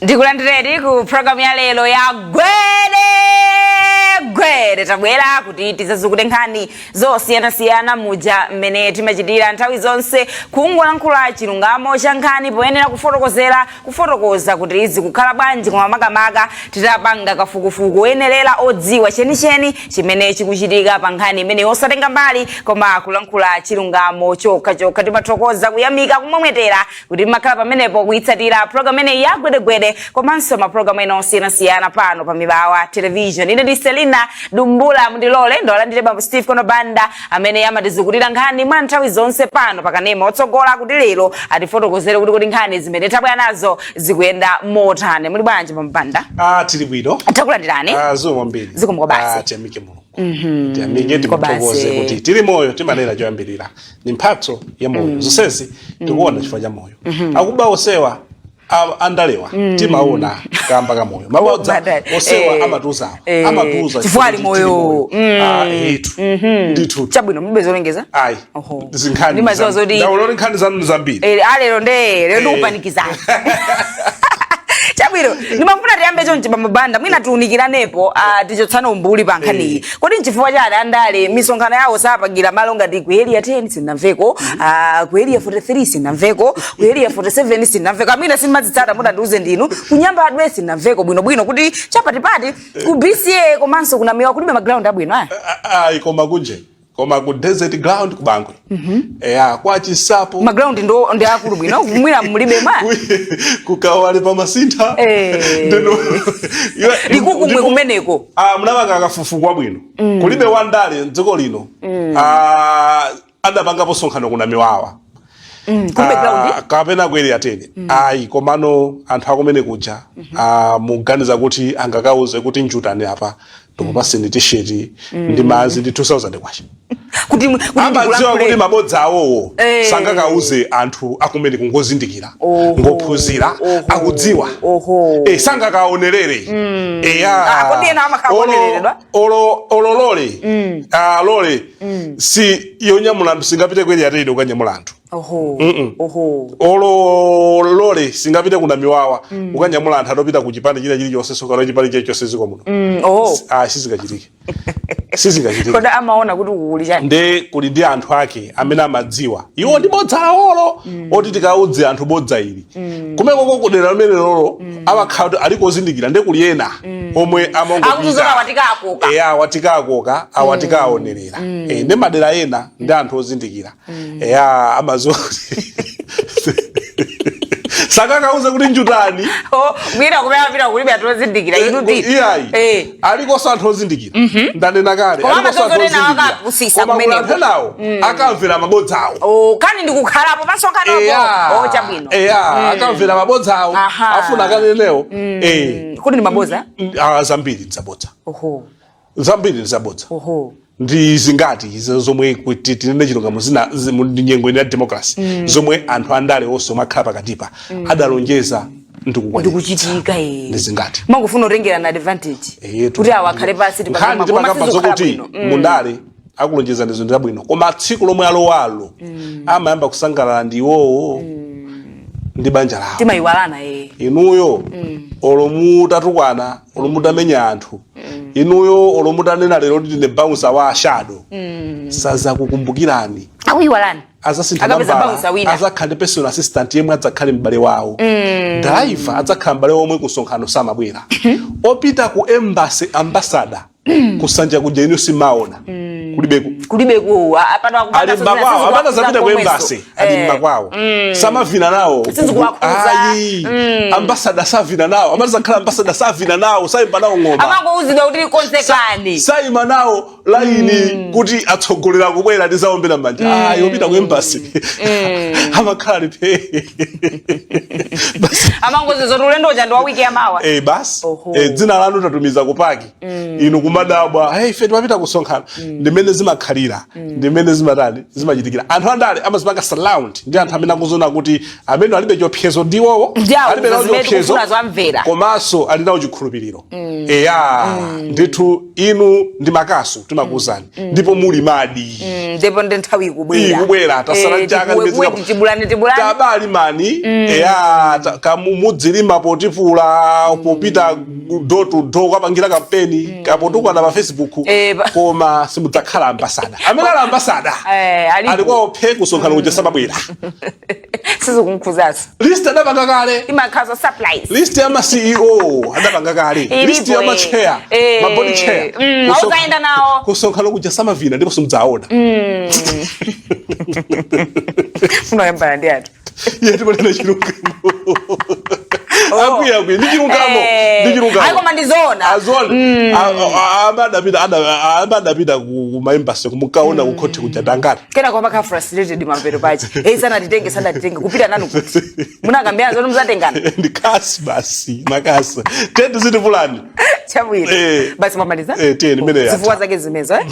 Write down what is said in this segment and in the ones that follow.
Ndikulandireni ku programu ya lero ya Gwede Gwede. Tabwera kuti tizazukute nkhani zosiyanasiyana muja mmene timachitira nthawi zonse, kungolankhula chilungamo cha nkhani poyenera kufotokozera, kufotokoza kuti zikukhala bwanji, koma makamaka titapanga kafukufuku oyenerera odziwa chenicheni chimene chikuchitika pa nkhani imene, osatenga mbali koma kulankhula chilungamo chokhachokha. Timathokoza, kuyamika, kumwemwetera kuti mmakhala pamenepo kuyitsatira programu imeneyi ya Gwedegwede komanso mapulogalamu ena osiyanasiyana pano pa Mibawa Television. Ine ndi Selina Dumbula. Mundilole ndiwalandire bambo Steve Konobanda amene amatizukutira nkhani mwa nthawi zonse pano pakanema otsogola, kuti lero atifotokozere kuti nkhani zimene tabwera nazo zikuyenda motani. Muli bwanji, bambo Banda? Ah, tili bwino. Takulandirani. Ah, zikomo kwambiri. Zikomo basi. Ah, tiyamike Mulungu. Tiyamike, timuthokoze kuti tili moyo. Timanena choyambirira ni mphatso ya moyo. Zonsezi tikuona chifukwa cha moyo. Akuba osewa, andalewa, timaona kamba ka moyo. Mabodza osewa amatiuzawa. Amatiuza Chifukwa ali kuti tili moyo. Ah, etu. Ndithu. Chabwino, mulibe zolengeza? Ayi. Oho. Zinkhani. Ndimadziwa zoti- Ndaulori nkhani zanu ndi zambiri. Alero nde lero ndikupanikizani. Chabwino, ndimafuna tiyambe chonchi, bambo Banda, mwina tiunikiranepo, tichotsane umbuli pa nkhaniyi. Kodi nchifukwa chani andale misonkhano yawo sapangira malo ngati ku Area 10? Sinamveko. Ku Area 43 sinamveko, ku Area 47 sinamveko. Amina simazitsata, mutandiuze ndinu. Ku Nyambadwe sinamveko bwinobwino, kuti chapatipati ku BCA komanso kunamiwa kulibe maground abwino aya? Ayi, koma kunje, koma ku Desert Ground ku Bangwe, eya, kwa Chisapo. Maground ndo ndi akulu bwino, mwina mulibe mwa Kukawale pamasintha. Likukumwe kumeneko. Ah, munapanga kafukufuku wabwino. Kulibe wandale mdziko lino, ah, adapangapo sonkhano kuna Miwawa. Kulibe ground? Ah, kapena ku Area 10, ayi. Komano anthu akumene kuja, ah, muganiza kuti angakauze kuti njutani apa, tikupaseni T-shirt ndi madzi ndi 2000 kwacha? Kuti Amadziwa kuti ndikulankhule. mabodza awowo sangakauze anthu akumene, kungozindikira, ngophunzira, akudziwa. Sangakaonerere, eya. Ah, kodi ena amakaonereredwa? Olo lole, ah, lole si yonyamula anthu, singapite ku Area 10 ukanyamula anthu. Oho. Oho. Olo lole singapite kuna Miwawa ukanyamula anthu atopita ku chipani china chilichonse, sokalo chipani chilichonse ziko muno. Oho. Ah, sizingachitike, sizingachitike. Kodi amaona kuti kuli chani? Nde kuli ndi anthu ake amene amadziwa iwo ndi bodza lawolo, oti tikaudze anthu bodza ili kumekoko kudera limene lolo amakhala kuti alikozindikira. Nde kuli ena omwe Akuti awatikakoka. Eya, awatikakoka, awatikaonerera. Ndi madera ena ndi anthu ozindikira, eya, amadziwa kuti sakakauze kuti njutani. Oh, mwina kumene apita kulibe anthu ozindikira, inu ndi Iyayi. Alikonso anthu ozindikira, ndanena kale. Koma Alikonso anthu amazozonena ozindikira. wakapusisa Koma kuli kumeneko. anthu enawo akamvera mabodzawo. Oh, kani ndikukhalapo pasonkhanopo. Eya. Oh, chabwino. Eya, akamvera mabodzawo. Afuna akanenewo. Kuti ndi mabodza? Ah, zambiri ndizabodza. Oho. Zambiri ndizabodza. Oho. Ndi zingati izo zomwe kuti tinene chilungamo, zina ndi nyengo ino ya democracy, zomwe anthu andale onse omwe akhala pakatipa adalonjeza ndikukwaniritsa? Ndikuchitika, eh. Ndi zingati? Mangofuna kutengera na advantage. Eyetu. Kuti awa akhale pasi. Nkhani timakamba zokuti mundale akulonjeza ndi zinthu zabwino, koma tsiku lomwe alowalo amayamba kusangalala ndi iwowo ndi banja lawo. Timayiwalana, eh. Inuyo olo mutatukwana, olo mutamenya anthu, inuyo olo mutanena lero kuti ndine bouncer wa Ashado, sazakukumbukirani. Akuyiwalani. Azasintha Akapeza nambala, bouncer wina. Azakhala ndi personal assistant yemwe adzakhale m'bale wawo, driver adzakhala m'bale omwe kusonkhano samabwera, opita ku embassy, ambassador kusanja kuja inu simaona, kulibeko. Kulibe ku apano. Ali mmakwawo, amene azapita ku embassy ali mmakwawo, samavina nawo. Sizikuwakhuza. Ayi, ambassador savina nawo, amene azakhala ambassador savina nawo, sayimba nawo ng'oma. Amangouzidwa kuti konzekani. Sayima nawo laini kuti atsogolera kubwera tizaombera manja. Ayi, opita ku embassy amakhala lipe basi. Amangouzidwa kuti ulendo uja ndi wa wiki yamawa. Eh, basi. Oho. Eh, dzina lanu tatumiza kupaki, inu kumadabwa, hey, ife timapita kusonkhana. Ndimene zimakhalira, ndimene zimatani, zimachitikira. Anthu andale amazipanga surround ndi anthu amene akuzona kuti amene alibe chiopsezo ndiwowo. Ndi awo Alibe nawo zimene chiopsezo tikufuna zamvera. Komanso ali nawo chikhulupiriro. Eya ndithu, inu ndi makasu, timakuwuzani, ndipo muli madi. Ndipo ndi nthawi ikubwera. Ikubwera, tasala chaka tibulani tibulani. Tabali mani, eya, Mudzilima potipula, popita door to door kukapangira kampeni, kapotukwana pa Facebook, koma simudzakhala ambassador. Amene ali ambassador alipo. Ali kwawo phe, kusonkhano kuja samabwera. Sizikunkhuzanso. List adapanga kale. Imakhaza surprise. List ya ma CEO adapanga kale. Ilipo, list ya ma chair, ma board chair. Awuzayenda nawo. Kusonkhano kuja samavina ndipo simudzaona. Munoyambana ndi anthu. Iye, timanena chilungamo. Akwiya ndi chilungamo, ndi chilungamo. Ayi, koma ndizoona. Azona amadapita ku ma embassy, kumukaona kukhoti kuja dangati. Kena kwamba ka frustrated mampeto pache, hey, sanatitenge, sanatitenge. Kupita nanu kuti munakambirana zoti muzatengana? Ndi kasi basi, makasi tete zitipulani. Chabwino. Basi, mwamaliza? Eh, tiyeni, imene yatha. Zifukwa zake zimezo, eh?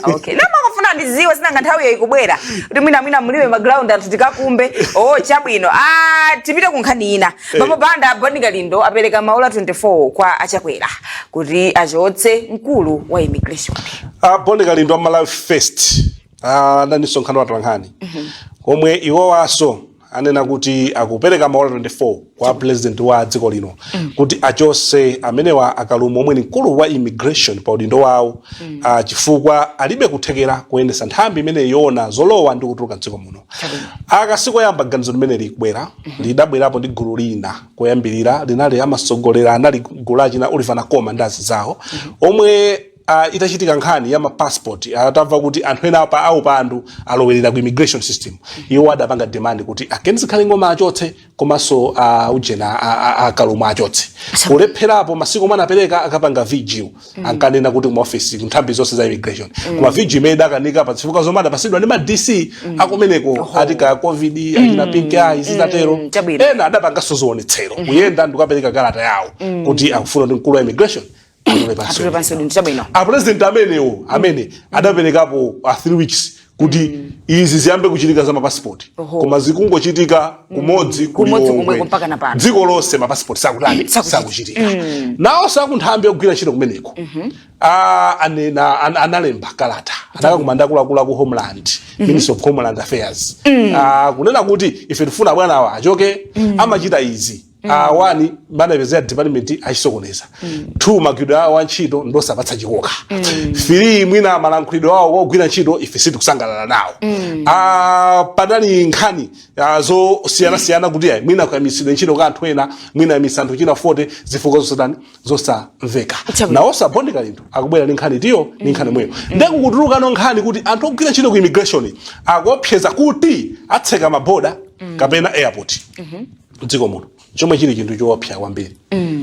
Okay, namakufuna ndiziwe, sinanga nthawi yayikubwera kuti mwina mwina mulibe ma ground, anthu tikakumbe. Oh, chabwino. Ah, tipite ku nkhani ina. Bambo Banda, Boni Kalindo apereka maola 24 kwa Achakwera kuti achotse mkulu wa immigration. Boni Kalindo wa Malawi First anali msonkhano wa atolankhani komwe iwowaso anena kuti akupereka maola 24 kwa president wa dziko lino kuti achose amenewa Akalumo, omwe ni mkulu wa immigration, pa udindo wawo, chifukwa alibe kuthekera kuyendesa nthambi imene yoona zolowa ndi kutuluka mdziko muno. Akasikoyamba ganizo limene likubwera, lidabwerapo ndi gulu lina koyambirira, linali amasogolera, anali gulu achina Oliver Nakoma ndi azinzawo omwe itachitika nkhani ya mapassport, atamva kuti anthu ena apa aupandu alowerera ku immigration system, iwo adapanga demand kuti a Ken Zikhale Ng'oma achotse, komanso ujena Akalumo achotse. Kulepherapo, masiku omwe anapereka akapanga vigil. Ankanena kuti kuma office, nthambi zonse za immigration, koma vigil imene idakanika pa zifukwa zomwe adapasidwa ndi ma DC akumeneko, ati ka COVID, achina pink eye, zitatero. Chabwino. Ena adapanganso zionetsero, kuyenda ndikukapereka kalata yawo kuti akufuna kuti mkulu wa immigration atule pansi. Atule pansi udindo. Chabwino. A president amenewo amene adaperekapo a 3 weeks kuti izi ziyambe kuchitika za mapasipoti, koma zikungochitika kumodzi. Kumodzi. Kulilongwe. Komweko mpaka na pano. Dziko lonse mapasipoti sakutani? Sakuchitika. Sakuchitika. Nawo sakunthambi yogwira ntchito kumeneko. Ah, anena analemba kalata, anakakumana akuluakulu aku Homeland, Minister of Homeland Affairs, kunena kuti ife tifuna bwanawa achoke, amachita izi. One, manapezera department achisokoneza. Two, magwiridwe awo antchito ndosapatsa chikoka. Three, mwina malankhulidwe awo wogwira ntchito ife sitikusangalala nawo. Panali nkhani zosiyanasiyana kuti ayi, mwina kuyamisidwe ntchito ka anthu ena, mwina ayamisa anthu china 40, zifukwa zosatani, zosamveka. Chabwino. Nawonso a Boni Kalindo akubwera ndi nkhani tiyo, ndi nkhani mweyo ndekukutulukano nkhani kuti anthu ogwira ntchito ku immigration akuopseza kuti atseka maboda kapena airport mdziko muno, chomwe chili chinthu choopsa kwambiri.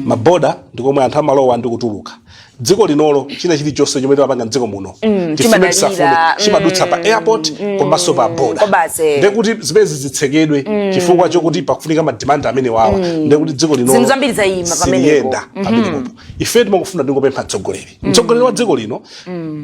Maboda ndikomwe anthu amalowa ndi kutuluka dziko linolo. China chilichonse chomwe timapanga mdziko muno, tifune chimadalira, tisafune, chimadutsa pa airport komanso pa boda. Kobase. Ndekuti zimene zitsekedwe chifukwa chokuti pakufunika ma demand amene wawa, ndekuti dziko linolo Zinthu zambiri zayima pamenepo. siliyenda pamenepopo. Ife timakufuna, tingopempha mtsogoleri, mtsogoleri wa dziko lino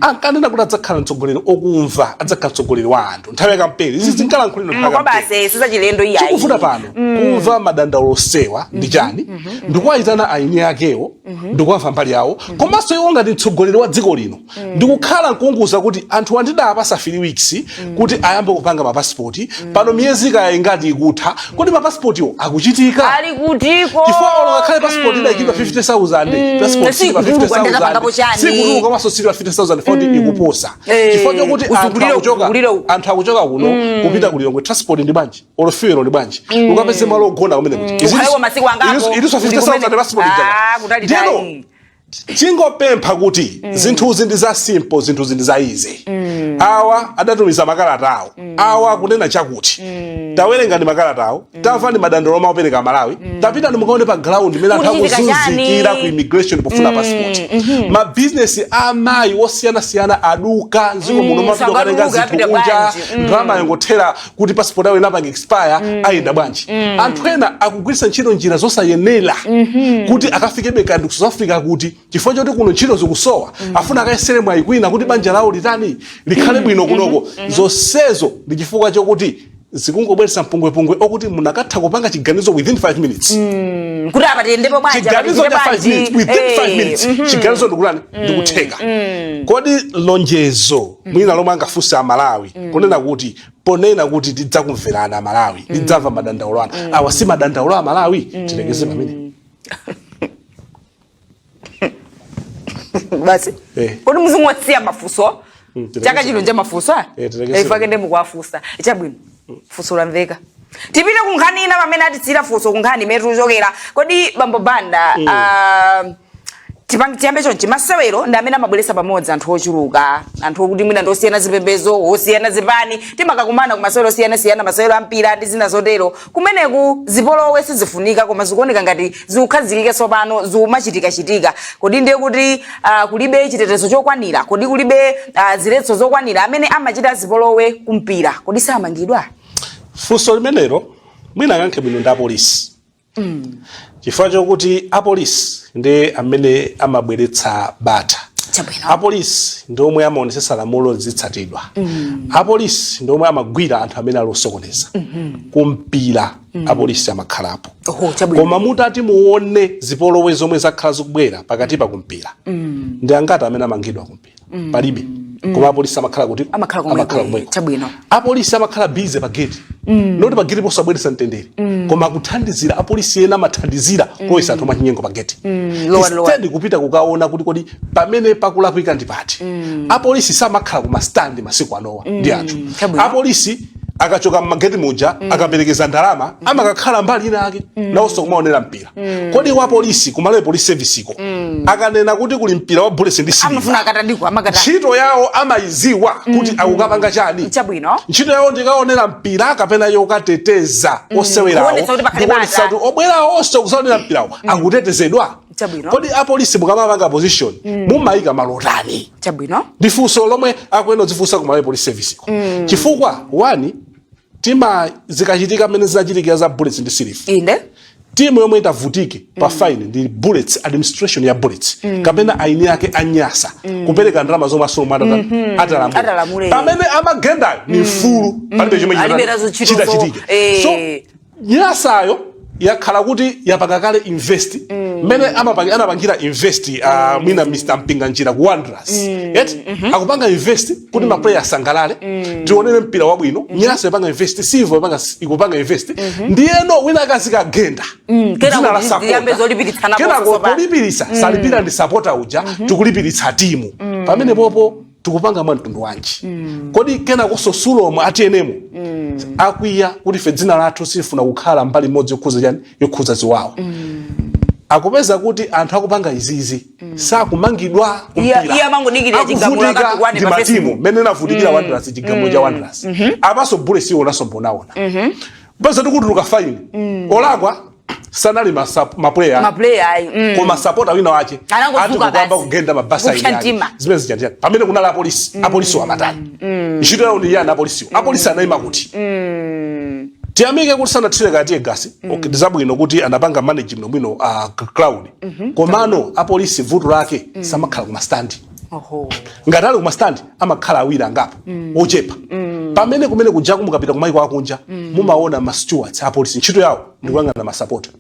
ankanena kuti adzakhala mtsogoleri okumva, adzakhala mtsogoleri wa anthu nthawi ya kampeni. Izi zinkalankhulidwa nthawi ya kampeni. Kobase, sizachilendo iyayi. Chikuvuta pano kumva madandaulo sewa ndi chani? Ndikuwayitana aini akewo, ndikuwamva mbali yawo, komanso iwo ngati mtsogoleri wa dziko lino ndikukhala nkuunguza kuti anthu andidapasa 3 weeks kuti ayambe kupanga mapasipoti. Pano miyezi kaya ingati ikutha, kodi mapasipotiwo akuchitika? Ali kutiko? Chifukwa olo ngakhale passport idayikidwa 50,000, passport sili pa Sikutuluka, ndakapangapo 50,000. chani? Sikutuluka, komanso sili pa 50,000 foti ikuposa, chifukwa chokuti anthu Uzungulire akuchoka, uzungulire uku. anthu akuchoka kuno kupita ku Lilongwe, transport ndi bwanji? Olo fuel ndi bwanji? Ukapeze malo ogona kumene kuti Ukhaleko masiku angapo, iliso uli 50,000 passport Ah, ijaka. kutali Ndiyeno tali. chingopempha kuti zinthuzi ndi za simple, zinthuzi ndi za easy. Awa adatumiza makalata awo, awa akunena chakuti, tawerenga ndi makalata awo, tamva ndi madandaulo omwe akupereka Malawi, tapita ndi mukaone pa ground imene anthu Kuchitika chani? akuzunzikira ku immigration pofuna passport. Mabizinesi amayi osiyanasiyana aduka mdziko muno, mapita kukatenga Sangatuluka, zinthu apita kunja, bwanji? Ndalama yangothera kuti passport yawo inapanga expire, ayenda bwanji? Anthu ena akugwiritsa ntchito njira zosayenera kuti akafikebe kandi ku South Africa, kuti chifukwa choti kuno ntchito zikusowa, afuna akayesere mwayi kwina kuti banja lawo litani, likhale bwino kunoko. Zonsezo ndi chifukwa chokuti Zikungobweretsa mpungwepungwe okuti munakatha kupanga chiganizo within 5 minutes. Kuti apa tiyendepo bwanji, apa Chiganizo tichite cha 5 bwanji. minutes, within 5 minutes chiganizo ndikulani, ndikutheka. Kodi lonjezo mwina lomwe angafunse Amalawi kunena kuti, ponena kuti tidzakumverana Amalawi, tidzamva madandaulo anu, awa si madandaulo a Amalawi? Tilekeze pamene. Basi. Kodi muzingosiya mafunso? Tilekeze. Chaka chino nja mafunso a Tilekeze. Ifake ndi mukuwafunsa. Chabwino, funso lamveka. Tipite ku nkhani ina pamene atitsira funso ku nkhani imene tikuchokera. Kodi bambo Banda, tiyambe chonchi: masewero ndi amene amabweretsa pamodzi anthu ochuluka, anthu okuti mwina ndi osiyana zipembedzo, osiyana zipani. Timakakumana ku masewero osiyanasiyana, masewero ampira ndi zina zotero. Kumeneku zipolowe sizifunika, koma zikuoneka ngati zikukhazikika tsopano, zikumachitika-chitika. Kodi ndiye kuti kulibe chitetezo chokwanira? Kodi kulibe ziletso zokwanira? Amene amachita zipolowe kumpira kodi samangidwa? Funso limenelo mwina akayankhe bwino ndi apolisi, chifukwa chokuti apolisi ndi amene amabweretsa bata. Apolisi ndi omwe amaonesesa lamulo lizitsatidwa. Apolisi ndi omwe amagwira anthu amene ali osokoneza. Kumpira apolisi amakhalapo. Oho, chabwino. Koma mutati muone zipolowe zomwe zakhala zikubwera pakati pa kumpira, ndi angati amene amangidwa kumpira? Palibe. Koma apolisi amakhala kuti? Amakhala komweko. Amakhala komweko. Apolisi amakhala busy pa gate, not pa gate posabweretsa mtendere, koma akuthandizira. Apolisi ena amathandizira kulowetsa anthu mwachinyengo pa gate Lower, lower. instead kupita kukaona kuti kodi pamene pakulakwika ndi pati. Apolisi samakhala kuma stand masiku anowa ndi anthu. Apolisi akachoka mmageti muja, akaperekeza ndalama, amakakhala mbali ina ake nawonso kumaonera mpira. Kodi wa polisi ku Malawi Police Service iko akanena kuti kuli mpira wa Bullets ndi Silver, amafuna akatandiko amakata ntchito yawo amayiziwa kuti akukapanga chani? Ntchito yawo ndikaonera mpira kapena yokateteza osewerawo, Kuonetsa kuti pakhale ndikuonetsa bata. kuti obwera onse kuzaonera mpirawo akutetezedwa? Kodi apolisi mukamapanga position mumayika malotani? Ndi funso lomwe akuyenera kudzifunsa ku Malawi Police Service iko, chifukwa one, tima zikachitika mmene zinachitikira za Bullets ndi Silver, timu yomwe itavutike pa fine ndi Bullets, administration ya Bullets kapena aini ake anyasa kupereka ndalama zomwe asomo Atalamule. atalamule, pamene amagendayo ni mfulu, palibe chomwe Alibe nazo ntchito chitachitike. So Nyasayo yakhala kuti yapanga kale invest mmene anapangira invest, mwina Mr Mpinganjira ku Wanderers, eti akupanga invest kuti ma player asangalale, tionere mpira wabwino. Nyasa yapanga invest, Silver ikupanga invest, ndiyeno wina akazikagenda Kenako dzina la ziyambe supporter. zolipiritsana Kenako ponso tsopano. polipiritsa salipira ndi supporter uja, tikulipiritsa timu. Pamene popo tikupanga mwa mtundu wanji? Kodi kenakonso Sulom a TNM akwiya kuti ife dzina lathu silifuna kukhala mbali imodzi yokhuza chani, yokhuza ziwawa, akupeza kuti anthu akupanga izizi sakumangidwa kumpira. Iye amangodikirira chigamulo Akuvutika akatukwane ndi pa matimu Facebook. mmene navutikira Wanderers, chigamulo cha Wanderers. Apaso Bullets iwonanso mbonaona peza tikutuluka fine, olakwa sanali ma player, Ma player ayi. Koma supporter wina wache Anangozuka ati kukamba basi. kugenda mabasa Kupsa ine ake. mtima. Zimene zichandiyani pamene kunali apolisi? Apolisi amatani? Ntchito yawo ndi yani apolisiwo? Apolisi anayima kuti tiyamike kuti sanathire ka tear gas. Okay, ndizabwino kuti anapanga manage bwinobwino crowd, komano apolisi vuto lake samakhala kuma stand. Ngati ali kuma stand amakhala awiri angapo ochepa. Pamene kumene kujaku mukapita kumaiko akunja mumaona ma stewards apolisi ntchito yawo ndikuyang'ana ma supporter.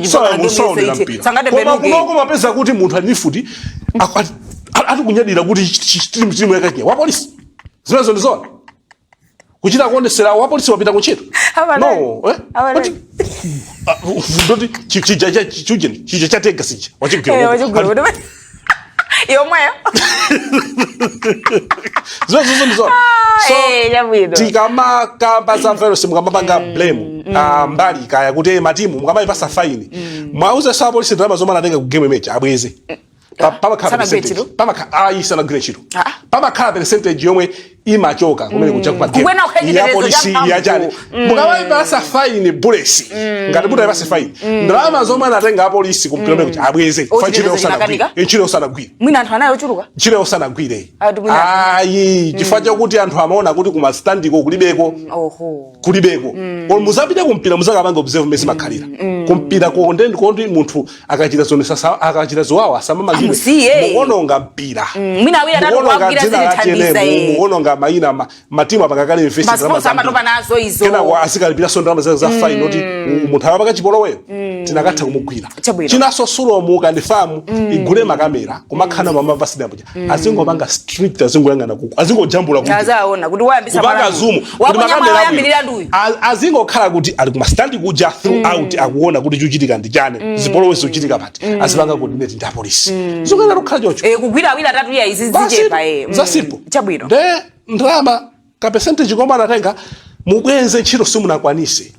Saonera mpira, koma kunoko mapeza kuti munthu ali mfuti ati kunyadira kuti timu yakachinya wa polisi. Zimenezo ndizona kuchita kuonesera wa polisi wapita kuntchito? No, eh? Abalali. Kuti ndoti chija cha chujeni, chija cha tear gas ija wachigwira Eh, uko. wachigwira kuti yomweyo. Zimenezo ndizona. So Chabwino. tikamakamba za virus, mukamapanga blame mbali kaya kuti matimu mukamayipasa fine, mwauze sa apolisi ndalama zomwe anatenga ku game imeji abweze. Pamakhala Sanagwire percentage. ntchito? Pamakhala, ayi, sanagwire ntchito. Ah. Pamakhala percentage yomwe imachoka kumene kuja kuma game Kukwena kukhale ya chitetezo polisi cha mphamvu. yachani. Mukamayipasa fine Bullets, ngati mutayipase fine, ndalama zomwe anatenga apolisi kumpira umene kuja abweze. Oh, Fa ntchito chitetezo yosanagwire. chinakanika? Ntchito yosanagwire. Mwina anthu anayo ochuluka. Ntchito yosanagwire. Ati mwina Ayi, chifukwa chakuti anthu amaona kuti kuma standiko kulibeko. Kulibeko. Koma muzapite kumpira muzakapanga observe mmene zimakhalira kumpira konde kondi munthu akachita zonesa, akachita ziwawa asamamangidwe. Amusiye. Mukuononga mpira. Mwina awiri atatu Mukuononga kuwagwira dzina la zilithandiza, TNM, eh. mukuononga kutenga mayina matimu apanga kale invest ndalama Ma sponsor zambiri. amatopa nazo izo. Kenako azikalipiranso ndalama zake za fine kuti munthu akapanga chipoloweyo tinakatha kumugwira. Chabwino. Chinanso, SULOM kandi FAM igule makamera kumakhala mamava sidamuja, azingopanga strict, azingoyang'ana kuku, azingojambula kuti Azaona kuti wayambisa kupanga mwala zoom nduyu. kuti Waponya makamera mwala abwino. wayambirira nduyu. Azingokhala kuti ali kumastandi kuja throughout, akuona kuti chikuchitika ndi chani, zipolowe zikuchitika pati, azipanga coordinate ndi apolisi. Zikuyenera kukhala chocho. Kugwira awiri atatu ya izi zichepa. Za simple. Chabwino. Nde ndalama ka percentage komwe anatenga mubwenze, ntchito simunakwanise.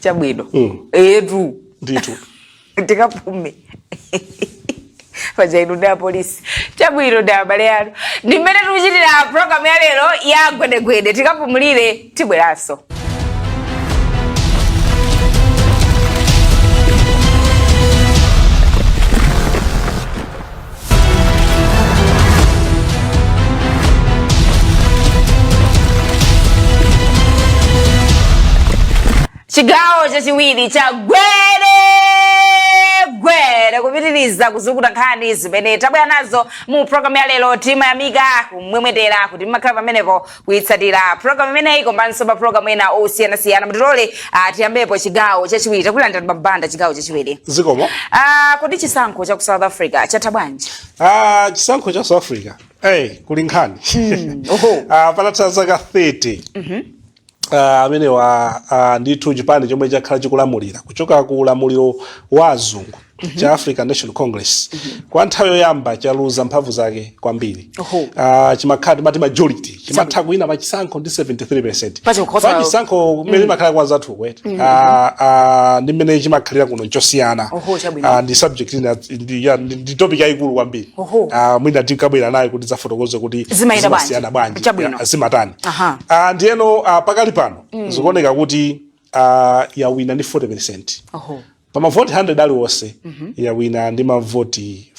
Chabwino. Etu. Ndithu. Tikapume paja inu ndi apolisi. Chabwino, ndi abale anu ndi mmene tikuchitira programu ya lero ya Gwedegwede. Tikapumulire, tibweranso. Chigawo chachiwiri cha Gwede Gwede, kupitiriza kuzukuta nkhani zimene tabwera nazo mu programu ya lero. Timayamika, kumwemwetera kuti mmakhala pamenepo kuyitsatira programu imeneyi komanso pa programu ena osiyanasiyana. Mutilole tiyambepo chigawo chachiwiri. Takulandirani pambanda chigawo chachiwiri. Zikomo. Kodi chisankho cha ku South Africa chatha bwanji? Chisankho cha South Africa, hey, kuli nkhani. Oho. Patatha zaka 30 amenewa ndithu chipani chomwe chakhala chikulamulira kuchoka ku ulamuliro wa azungu cha African National Congress kwa nthawi yoyamba chaluza mphamvu zake kwambiri. Chimakhala timati majority, chimatha kuwina pachisankho ndi 73. Pachikhoza- Pachisankho kumene imakhala kwa zathu kwete ndi mmene chimakhalira kuno nchosiyana. Oho, chabwino. Ndi subject ina, ndi topic yayikulu kwambiri. Mwina tikabwera nayo kuti zafotokoze kuti Zimayenda bwanji. zimasiyana bwanji. Chabwino. Zimatani. Aha. Ndiyeno pakali pano zikuoneka kuti yawina ndi 40. Pa mavoti 100 aliwonse yawina ndi mavoti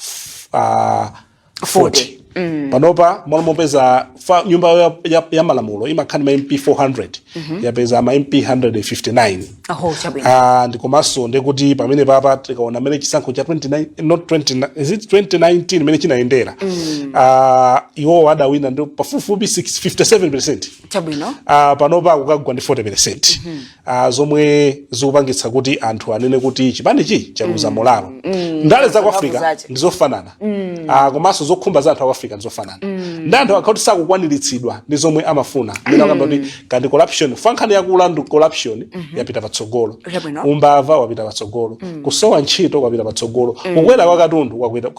40. Panopa mwalo mopeza nyumba ya malamulo imakhala ma MP 400, yapeza ma MP 159. Oho, chabwino. Ndikomanso ndikuti pamene papa tikaona mmene chisankho cha 29, not 29, is it 2019, mmene chinayendera, iwowo adawina ndi pafupifupi 6 57. Chabwino. Panopa akukagwa ndi 40, zomwe zikupangitsa kuti anthu anene kuti chipanichi chaluza morale. Ndale za ku Mphamvu Africa zache. ndizofanana, komanso zokhumba za anthu aku Africa ndizofanana. Ndi anthu akhala sakukwaniritsidwa ndi zomwe amafuna, mmene akamba kuti kandi corruption, fankhani yakula ndi corruption yapita patsogolo. Chabwino. Umbava wapita patsogolo, kusowa ntchito kwapita patsogolo, kukwera kwa katundu kwapita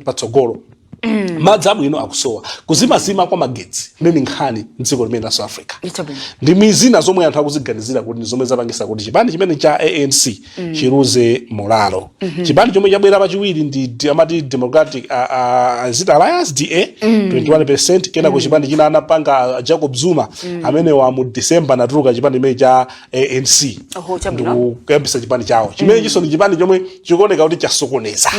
patsogolo, madzi abwino akusowa, kuzimazima kwa magetsi ndi nkhani mdziko limene la South Africa. Chabwino. Ndi mizina zomwe anthu akuziganizira kuti ndi zomwe zapangisa kuti chipani chimene cha ANC chiluze morale. Chipani chomwe chabwera pachiwiri ndi amati Democratic is it Alliance, DA, 21. Kenako chipani china anapanga Jacob Zuma amene wa mu December natuluka chipani chimene cha ANC Oho, chabwino. ndikuyambisa chipani chawo chimene chiso ndi chipani chomwe chikuoneka kuti chasokoneza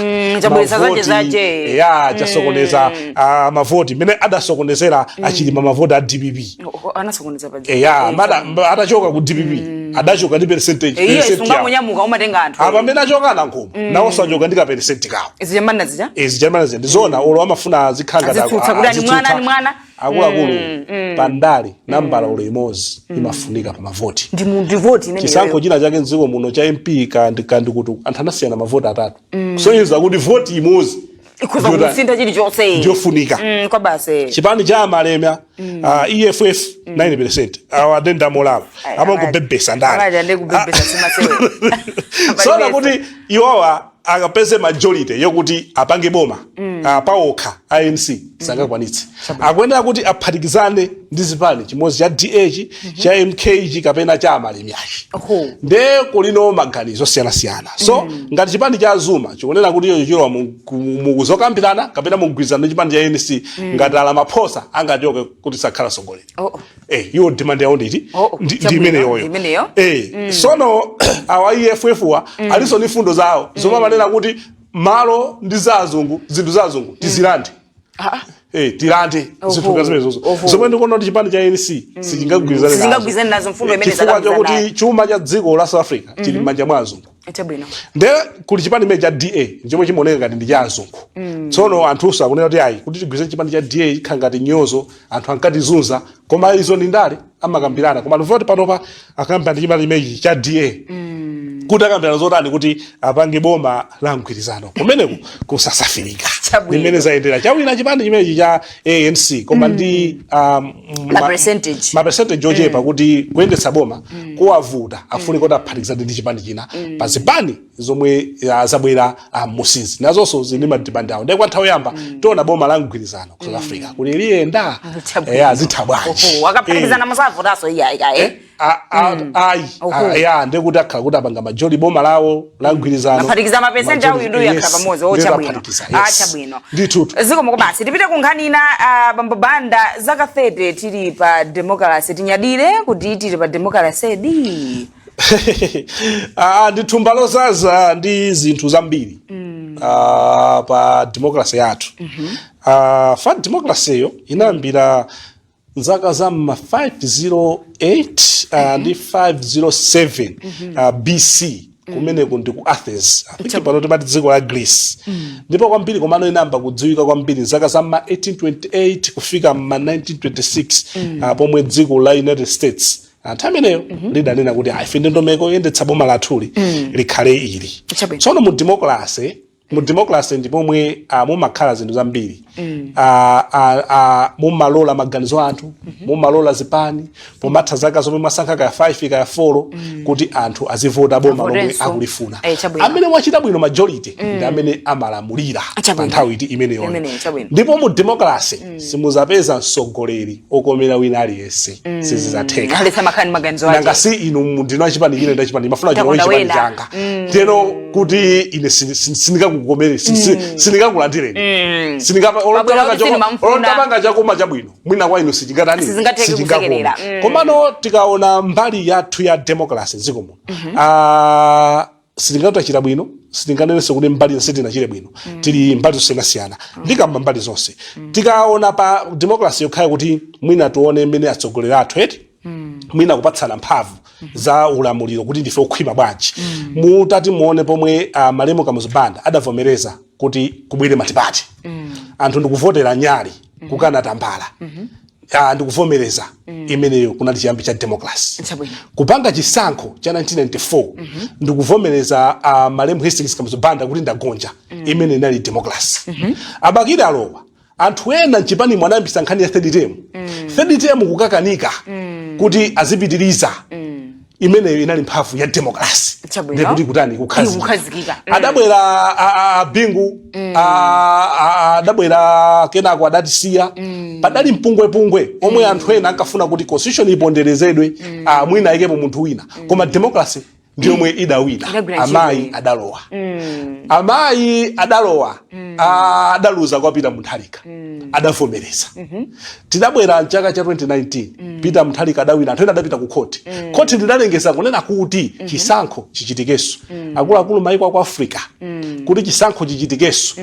Chabweretsa zache mavoti. zache. Ya, chasokoneza mavoti mmene adasokonezera achilima mavoti a DPP. Oho, anasokoneza paja. Eya, atachoka ku DPP adachoka ndi percentage Iye percent yawo. sungangonyamuka umatenga anthu. Apa amene achoka nankoma nawonso achoka ndi ka percent kawo. Izijamana zija. Izi ndizona olo amafuna azikhala ngati Azitsutsa kuti ani azitsutsa. mwana, ani mwana. Akuluakulu, pandale nambala olo imodzi imafunika pa mavoti. Ndi voti imene. Chisankho china chake mdziko muno cha MP kandi kuti anthu anasiyana mavoti atatu, kusonyeza kuti voti imodzi Ikhoza kusintha chilichonse. Ndiyofunika. Kwa basi. Chipani cha Amalema, EFF, 9. Awa adenda molalo amangobebesa ndale. Amaja ndi kubebesa simasewera. Sona kuti iwowa akapeze majority yokuti apange boma paokha ANC sangakwanitse. Akuyenera kuti aphatikizane ndi zipani chimodzi cha DH, cha MK kapena cha Amalemiachi. Oho. Nde kulino maganizo osiyanasiyana. So ngati chipani cha Zuma chikunena kuti icho chilowa mukuzokambirana kapena mugwirizano ndi chipani cha ANC, ngati Ramaphosa angachoke kuti sakhala sogoleri. Oh. Iwo demand yawo nditi Oh, ndi chabwino, imeneyoyo. ndi imeneyo. Sono awa EFF wa alinso ndi fundo zawo zomwe amanena kuti malo ndi za azungu, zinthu za azungu tizilande. Tilande zinthu ngati zimenezozo zomwe ndikuona kuti chipani cha ANC sichingagwirizane nazo. Sichingagwirizane nazo mfundo imene Chifukwa zakambirana chokuti nayo. chuma cha dziko la South Africa chili m'manja mwa azungu. Chabwino. Nde kuli chipani chimene cha DA chomwe chimaoneka ngati ndi cha azungu. Tsono anthunso akunena kuti ayi, kuti tigwirizane chipani cha DA ikhala ngati nyozo, anthu ankatizunza. Koma izo ndi ndale, amakambirana. Koma ndimva kuti panopa akambirana ndi chipani chimenechi cha DA kuti akambirana zotani kuti apange boma la mgwirizano kumeneku ku South Africa. Chabwino. Limene zayendera, chawina chipani chimenechi cha ANC, koma ndi Ma percentage. Ma percentage ochepa kuti kuyendetsa boma kuwavuta, afunika kuti aphatikizane ndi chipani china pa zipani zomwe zabwera musizi, nazonso zili ndi mademand awo. Ndiye kwa nthawi yoyamba tiona boma la mgwirizano ku South Africa kuti liyenda. Chabwino. Zitha bwanji? Oho, akaphatikizana musavutaso iyayi kaye. Ayi. Oho. Ya, ndekuti akhala kuti apanga majority, boma lawo la mgwirizano. Aphatikiza ma percent awo, Majority, iduyo yes. akhala pamodzi. O, Ndiye chabwino. aphatikiza, Ah, yes. chabwino. Ndithutu. Zikomo basi. Tipite ku nkhani ina. Bambo Banda, zaka 30 tili pa democracy, tinyadire kuti tili pa democracy di? Ah, ndi thumba lozaza ndi zinthu zambiri pa democracy yathu. Fa democracy yo inayambira zaka za ma 508 ndi 507 BC, kumeneku ndi ku Athens, I think pano timati dziko la Greece. Ndipo kwambiri, komano inayamba kudziwika kwambiri zaka za ma 1828 kufika ma 1926, pomwe dziko la United States nthawi imeneyo lidanena kuti ife ndondomeko yoyendetsa boma lathuli likhale ili. Chabwino. Tsono mu democracy ndi pomwe mumakhala zinthu zambiri. Mumalola maganizo a anthu, mumalola zipani, pomatha zaka zomwe mwasankha, kaya 5 kaya 4, kuti anthu azivota boma lomwe Avotenso. akulifuna. Chabwino. Amene wachita bwino, majority, ndi amene amalamulira Chabwino. pa nthawi iti imeneyoyo. Imeneyo, chabwino. Ndipo mu democracy simuzapeza mtsogoleri okomera wina aliyense, sizizatheka. Aletsa makhani maganizo ake. Nanga si inu ndino achipani chine, ndachipani mafuna chino Takonda chipani wena. changa teno kuti ine sindingakukomere, sindingakulandireni. Pabwera kuti sindimamfuna. Olotapanga chakoma chabwino, mwina kwa inu sichingatani? Sizingatheke Sichingakome. kusekerera. Komano tikaona mbali yathu ya democracy dziko muno, sitingatachita bwino, sitinganenenso kuti mbali zonse tinachite bwino. Tili mbali zosiyanasiyana, ndikamba mbali zonse. Tikaona pa democracy yokhayo, kuti mwina tione mmene atsogoleri athu eti mwina kupatsana mphamvu za ulamuliro kuti ndife okhwima bwanji, mutati muone pomwe malemu Kamuzu Banda adavomereza kuti kubwere multiparty, anthu ndikuvotera nyali kukana tambala, ndikuvomereza imeneyo kunali chiyambi cha democracy. Chabwino. Kupanga chisankho cha 1994, ndikuvomereza malemu Hastings Kamuzu Banda kuti ndagonja, imene inali democracy. A Bakili alowa, anthu ena mchipani mwanayambisa nkhani ya third term, third term kukakanika kuti azipitiriza, imeneyo inali mphamvu ya democracy. Chabwino. Ndikuti kutani? Kukhazikika. Kukhazikika. Adabwera a Bingu, adabwera kenako adatisiya. Padali mpungwepungwe omwe anthu ena ankafuna kuti constitution iponderezedwe, mwina ayikepo munthu wina, koma democracy ndiyomwe idawina. Idagwira ntchito. Amayi adalowa, amayi adalowa, adaluza kwa Peter Mutharika, adavomereza. Tidabwera mchaka cha 2019, Peter Mutharika adawina, anthu ena adapita ku khoti. Khoti lidalengeza kunena kuti chisankho chichitikenso. Akuluakulu, maiko aku Africa, kuti chisankho chichitikenso,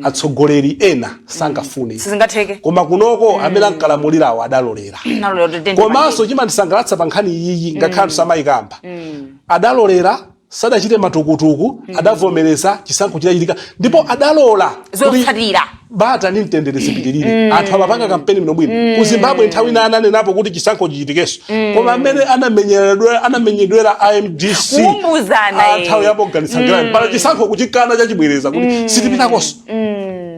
atsogoleri ena sangafune. Sizingatheke. Koma kunoko amene ankalamulirawo adalolera. Nalolera kuti tende. Komanso chimandisangalatsa pa nkhani iyi, ngakhale anthu samayikamba, adalolera, sadachite matukutuku, adavomereza, chisankho chidachitika, ndipo adalola kuti Zotsatira. bata ndi mtendere zipitirire. Anthu amapanga kampeni bwino bwino. Ku Zimbabwe nthawi ina ananenapo kuti chisankho chichitikenso, koma amene anamenyedwera MDC Kuumbuzana, eh. nthawi yapo kuganizira pala chisankho kuchikana chachibwereza kuti sitipitakonso.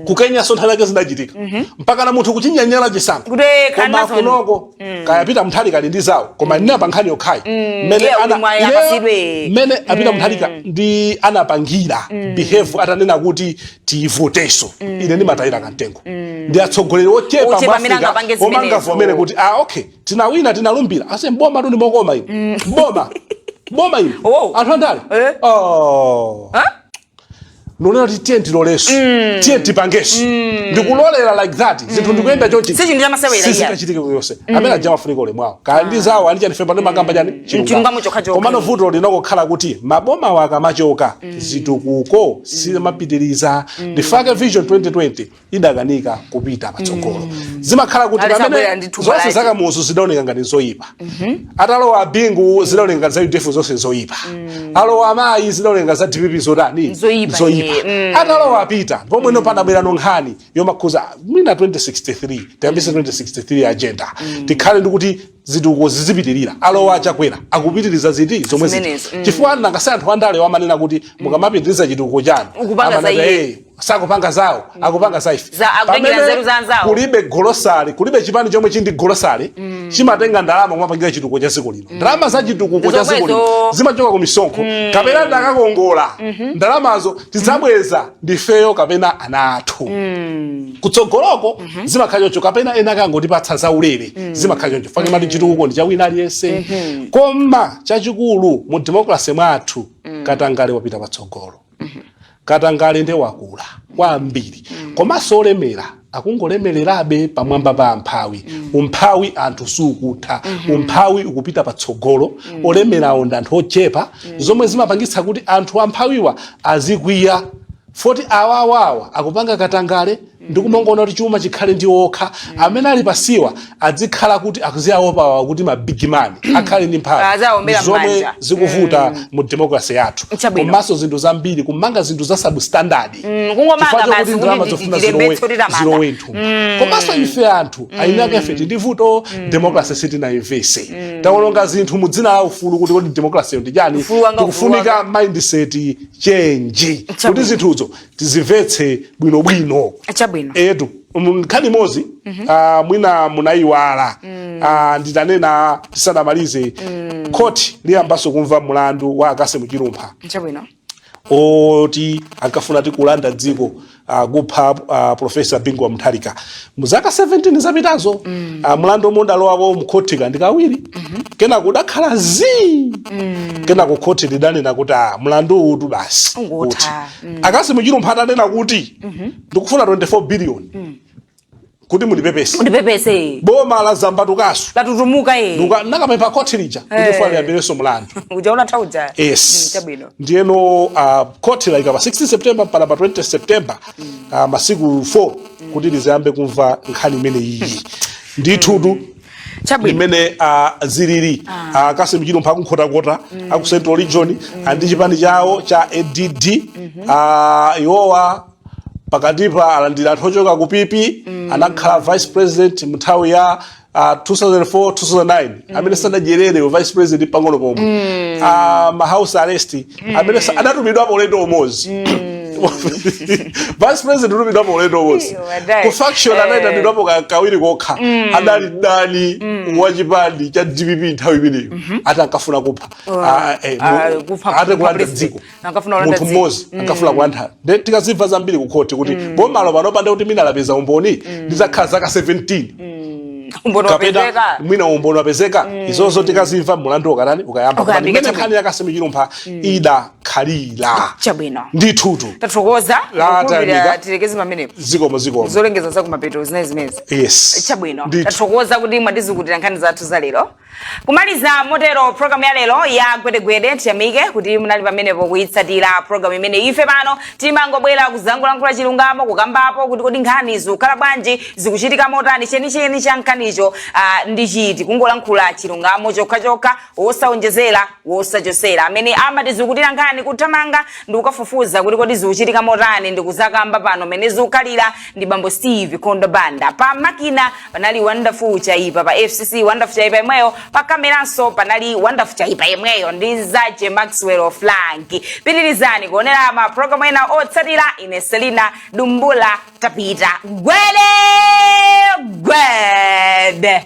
Ku Kenyaso nthawi yake zidachitika mpaka na munthu kuchinyanyala chisankho. Kuti Koma khanazo- kunoko kaya Peter Mutharika ali ndi zawo, koma ndina pa nkhani yokhayi mmene Iye uli mwayi apasidwe. mmene a Peter Mutharika ndi anapangira behave atanena kuti tiyivoteso, ine ndimatayira kamtengo. Ndi atsogoleri ochepa Ochepa mu amene Africa angapange omwe zimenezo. angavomere kuti ah, okay, tinawina, tinalumbira, ase mboma tu ndimokoma ine, mboma, boma ine. Oh. Anthu andale. Eh? Oh. Huh? Nonena kuti tiye tiloleso, tiye tipangeso, ndikulolera like that, zinthu ndikuyenda chonchi. Si chinthu chamasewera, iya. Sizingachitike kuyonse. Amene aja amafunika ulemu wawo, kaya ndi zawo ani chani, fepa ndimakamba chani? Chilungamo chokhachokha. Komano vuto linokokhala kuti maboma akamachoka, zitukuko sizimapitiriza. Ndifake Vision 2020 idakanika kupita patsogolo. Zimakhala kuti Ali pamene sabwera ndi thumba zonse lake. zakamuzu zidaoneka ngati zoyipa, atalowa Abingu zidaoneka ngati za UDF zonse zoyipa, alowa amayi zidaoneka za DPP zotani? Zoyipa, Zoyipa. Atalowa apita pomwe padabwera nkhani yomakhuza mwina 2063, tiyambise 2063 agenda, tikhale ndikuti zitukuko zizipitirira. Alowa Achakwera akupitiriza ziti zomwe ziti? Zimenezo. Chifukwa nangase anthu andale amanena kuti mukamapitiriza chitukuko chanu Ukupanga za amanati, iye. Sakupanga zawo, akupanga za ife. Akutengera Pamene nzeru za anzawo. Kulibe golosale, kulibe chipani chomwe chindi golosale chimatenga ndalama kumapangira chitukuko cha dziko lino. Ndalama za chitukuko cha dziko lino Zomwezo. zimachoka ku misonkho kapena ndakakongola. Ndalamazo tidzabweza ndifeyo kapena ana athu kutsogoloko. Zimakhala choncho, kapena ena akangotipatsa zaulere, zimakhala choncho. Fake mati chitukuko ndi cha wina aliyense. Koma chachikulu mu democracy mwathu, katangale wapita patsogolo. Katangale nde wakula kwambiri, komanso olemera akungolemererabe pamwamba pa amphawi. Umphawi anthu sukutha, umphawi ukupita patsogolo, olemerawo ndi anthu ochepa, zomwe zimapangitsa kuti anthu amphawiwa azikwiya foti awawawa akupanga katangale ndikumangoona kuti chuma chikhale ndi okha, amene ali pasiwa adzikhala kuti akuziaopawa kuti ma big man akhale ndi mphamvu. Azawombera Zomwe m'manja. zikuvuta mu democracy yathu. Chabwino. Komanso zinthu zambiri, kumanga zinthu za substandard Kungomanga chifukwa basi chokuti ndalama kuti zofuna tilembetse kuti tamanga. zilowe mthumba. Komanso ife anthu ainake ife tindi vuto, democracy sitinayimvese. Tawononga zinthu mu dzina la ufulu, kuti kodi democracy ndi chani? Ufulu wanga, ufulu. Tikufunika mindset change kuti zinthuzo tizimvetse bwinobwino. Chabwino. Etu, nkhani imodzi mwina munayiwala, nditanena tisanamalize, khoti liyambanso kumva mlandu wa Akasimu Chilumpha Chabwino. oti ankafuna tikulanda dziko, kupha Professor Bingu wa Mutharika mu zaka 17 zapitazo. Mlandu omwe udalowapo mkhoti kandi kawiri, kenako udakhala zii, kenako khoti lidanena kuti mlandu uwu basi Ungotha. Uti Akasimu Chilumpha atanena kuti ndikufuna 24 billion kuti mundipepese, Mundipepese, boma la zambatukaso latutumuka ye. Nakapempha khoti lija kuti funa liyambirenso mlandu. Uja unatha uja. Yes. Chabwino. Ndiyeno khoti laika pa 16 September mpaka pa 20 September, masiku 4 kuti lizayambe kumva nkhani imene iyi ndithutu. Chabwino. Imene zilili, Kasim Chilumpha akunkhotakota, aku Central Region, andi chipani chawo cha ADD. Iwowa pakatipa alandira anthu ochoka ku PP, anakhala vice president munthawi ya 2004 2009, amene sanadyerere vice president pang'ono pomwe, ma house arrest amene adatumidwapo ulendo umodzi, vice president utumidwapo ulendo umodzi. Iyo, wadai. Ku faction anayitanidwapo kawiri kokha. Adali dani wa chipani cha DPP nthawi imeneyo, ati ankafuna kupha Ah, kupha ate kulanda president. dziko. Ankafuna kulanda Munthu dziko. mmodzi ankafuna kulanda. Nde tikazimva zambiri ku khoti kuti bomalo panopa, nde kuti mina lapeza umboni, ndizakhala zaka 17 Umboni kapena wapezeka. mwina umboni wapezeka. Izozo tikazimva mulandu ukanani, ukayamba. Koma Ukayambika, ndimene chabwino. nkhani ya Kasimu Chilumpha idakhalira. Chabwino. Ndithutu. Tathokoza. La, Kukhulupirira. tayamika. Tilekeze pamenepo. Zikomo, zikomo. Zolengeza zakumapeto zinayi zimezi. Yes. Chabwino. Ndithu. Tathokoza kuti mwatizukutira nkhani zathu za lero. Kumaliza motero programu ya lero ya Gwedegwede, tiyamike kuti munali pamenepo kuyitsatira programu imene ife pano timangobwera kuzangolankhula chilungamo, kukambapo kuti kodi nkhani zikukhala bwanji, zikuchitika motani, chenicheni cha nkhanicho ndi chiti, kungolankhula chilungamo chokhachokha, wosaonjezera, wosachosera. Amene amatizukutira nkhani, kuthamanga ndi kukafufuza kuti kodi zikuchitika motani, ndi kuzakamba pano mene zikukhalira, ndi bambo Steve Kondo Banda. Pa makina panali Wonderful Chaipa, pa FCC Wonderful Chaipa imweyo, pa kameranso panali Wonderful Chaipa imweyo ndi zache Maxwell Frank. Pitirizani kuonera ma programu ena otsatira. Ine Selina Dumbula, tapita. Gwede gwede.